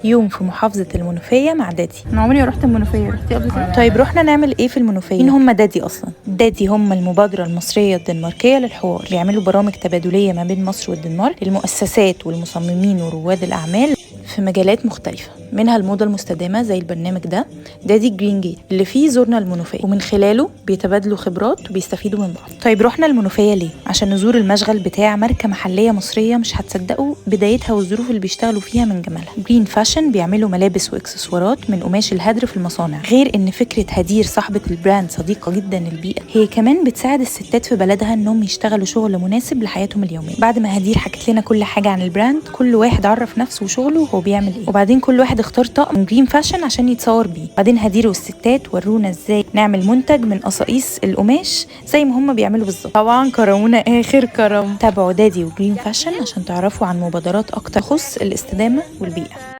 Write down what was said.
يوم في محافظة المنوفية مع دادي. انا عمري ما رحت المنوفيه. رحتي قبل كده؟ طيب رحنا نعمل ايه في المنوفية؟ مين هم دادي اصلا؟ دادي هم المبادرة المصرية الدنماركية للحوار، بيعملوا برامج تبادلية ما بين مصر والدنمارك للمؤسسات والمصممين ورواد الأعمال في مجالات مختلفة، منها الموضة المستدامة زي البرنامج ده دادي Green Gate اللي فيه زورنا المنوفية، ومن خلاله بيتبادلوا خبرات وبيستفيدوا من بعض. طيب رحنا المنوفية ليه؟ عشان نزور المشغل بتاع ماركة محلية مصرية مش هتصدقوا بدايتها والظروف اللي بيشتغلوا فيها من جمالها. Green Fashion بيعملوا ملابس واكسسوارات من قماش الهدر في المصانع. غير ان فكرة هدير صاحبة ال brand صديقة جدا للبيئة، هي كمان بتساعد الستات في بلدها انهم يشتغلوا شغل مناسب لحياتهم اليومية. بعد ما هدير حكت لنا كل حاجة عن ال brand، كل واحد عرف نفسه وشغله وهو بيعمل ايه، وبعدين كل واحد اختار طقم من Green Fashion عشان يتصور بيه. بعدين هدير والستات ورونا ازاي نعمل منتج من قصاقيص القماش زي ما هم بيعملوا بالظبط. طبعا كرمونا اخر كرم. تابعوا دادي و Green Fashion عشان تعرفوا عن مبادرات اكتر تخص الاستدامة والبيئة.